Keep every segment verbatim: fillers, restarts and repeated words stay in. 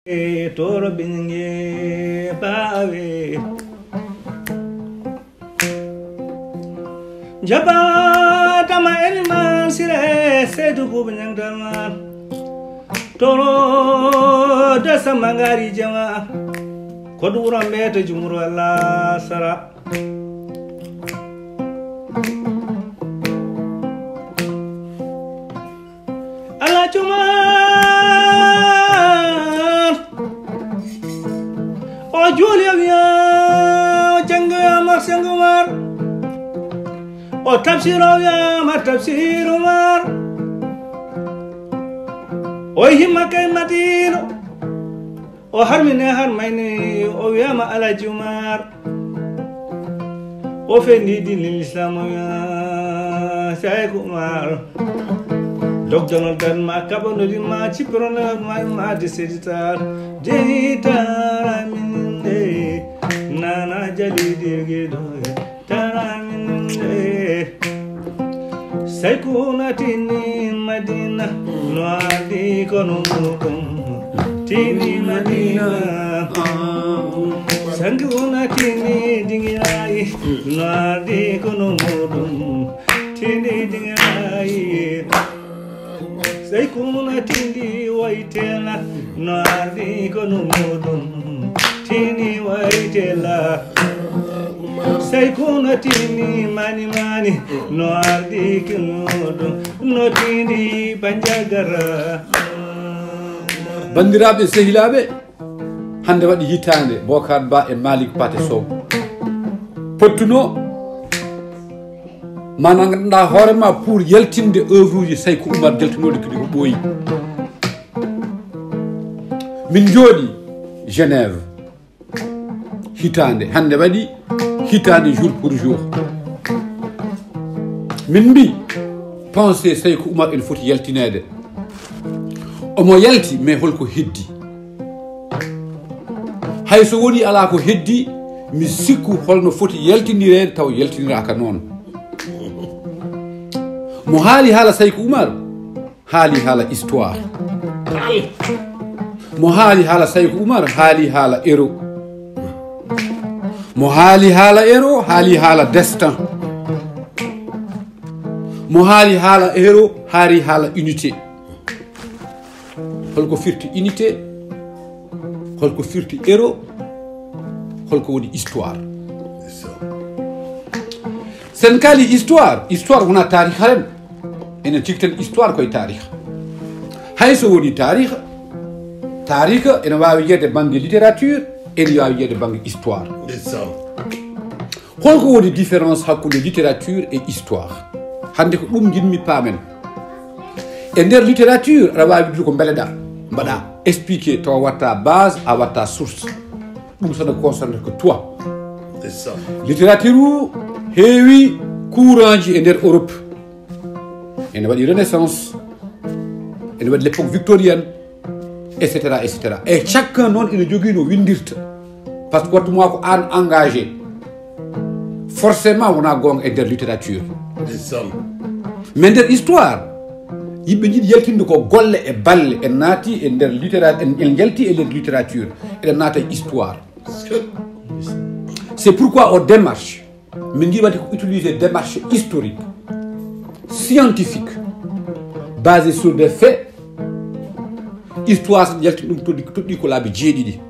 Toro binge bawe. Jaba tama elman sire sedu bubu nyang dama. Toro da samangari jama. Kodu urambe to jumuru Allah sara. Alhaji Umar, o juuli o wiya, o janngi o wiya Umar Seng Umar, o tafsir o wiya Umar Tafsir Umar, o himma kay Madina. O harmine harmayni o wiyama Alhaji Umar. O fendi din l'islam o wiya Cheikh Umar. Dokdonol dan ma kaɓonodin ma cipronol ma ma de seditar. Denitar aminde nana jali dirgido. Taraminde. Saykuna tini Madina, no ardi kono muɗum. Tini Madina. Saykuna tini dingirayi, no ardi kono muɗum. Tini dingirayi. Saykuna tindi waytela, no ardi kono muɗum. Tini waytela. Saykuna tini mani mani, no ardi kono muɗum. No tindi banjagara. Bandiraɓe, sehilaaɓe, hannde waɗi hitaande Bocar Ba e Malick Pathé Sow pottuno, maanaam, ganduɗa hoore ma pour yaltinde œuvre uji Sayku Oumar jaltunooɗi kadi ko ɓooyi. Min jooɗi Genève hitaande, hannde waɗi hitaande jour pour jour. Min mbi pensée Sayku Oumar ene foti yaltineede. Omo yalti, mais holko heddi? Hay so woni alaa ko heddi, mi sikku holno foti yaltinireede taw yaltiniraaka noon. Mo haali haala Sayku Oumar, haali haala histoire. Mo haali haala Sayku Oumar, haali haala héros. Mo haali haala héros, haali haala destin. Mo haali haala héros, haali haala unité. Holko firti unité? Holko firti héros? Holko woni histoire? Sen kaali histoire, histoire wona taarih haren. Enen cikten histoire koye taarih. Hay so woni taarih, taarih ene waawi yiyede bannge littérature, ene waawi yiyede bannge histoire. Ndeysaan. Holko woni différence hakkunde littérature e histoire? Hannde ko ɗum njiɗmi paamen. E nder littérature, aɗa waawi wiide ko mbeleɗa, mbaɗa expliquer, tawa watta base, a watta source. Ɗum, ça ne concerne que toi. C'est ça. Littérature o heewi courant ji e nder Europe. Ene waɗi Renaissance, ene waɗi l'époque victorienne, et cetera, et cetera. E chacun noon ene jogii no winndirta. Par ce que wattu ma ko aan engagé, forcément wona goonga e nder littérature. Ndeysaan. Mais nder histoire, yimɓe njiɗi yaltinde ko golle e balle. En naati e nder littéra-, en, en njalti e nder littérature, eɗen naata e histoire. C'est pourquoi o démarche, min njiɗi waɗde ko utiliser démarche historique, scientifique, basée sur des faits. Histoire, so yalti ɗum, toɗɗi, toɗɗi ko laabi jeeɗiɗi.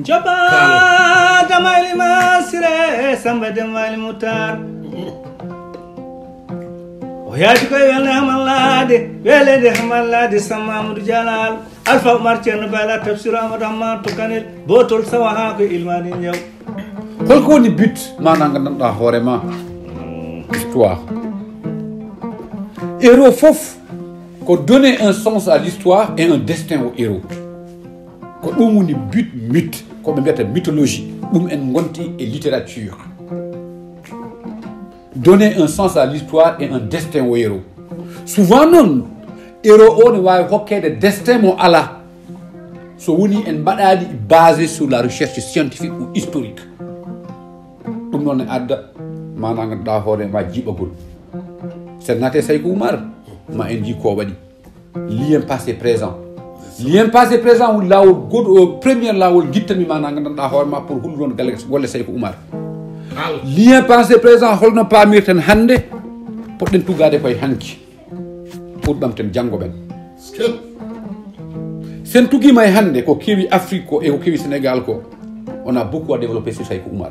Joba Damayli Masire, Samba Damayli Mutar. O yaadi koye welde Hamallade, welede Hamallade, Samma Amadou Jalal, Alpha Oumar Thierno Bala, Tafsir Amadou Hamman to Kanel, Botol Sawa ha ko Ilmani Njaw. Holko woni but ma na gandanɗa hoore ma? Histoire. Héros fof ko donner un sens à l'histoire et un destin au héros. Ko ɗum woni but mythe, ko ɓe mbiyata mythologie. Ɗum en gonti e littérature. Donner un sens à l'histoire et un destin au héros. Souvent noon, héros o ne waawi hokkeede destin mo alaa. So woni en mbaɗaani basé sur la recherche scientifique ou historique. Ɗum noon ne adda maanaam ganduɗa hoore ma jiiɓagol. Sen naate Sayko Oumar, ma en jii ko waɗi. Lien passé présent. Lien passé présent woni laawol goɗo o premier laawol gittanmi ma na gandanɗa hoore ma pour hullude on galle golle Sayko Oumar. Lien passé présent holno pamirten hannde poɗɗen tugade koye hanki pour ɓamten janngo ɓen. Sen tugima e hannde ko kewi Afrique ko e ko kewi Sénégal ko, on a beaucoup à développer sur Sayko Oumar.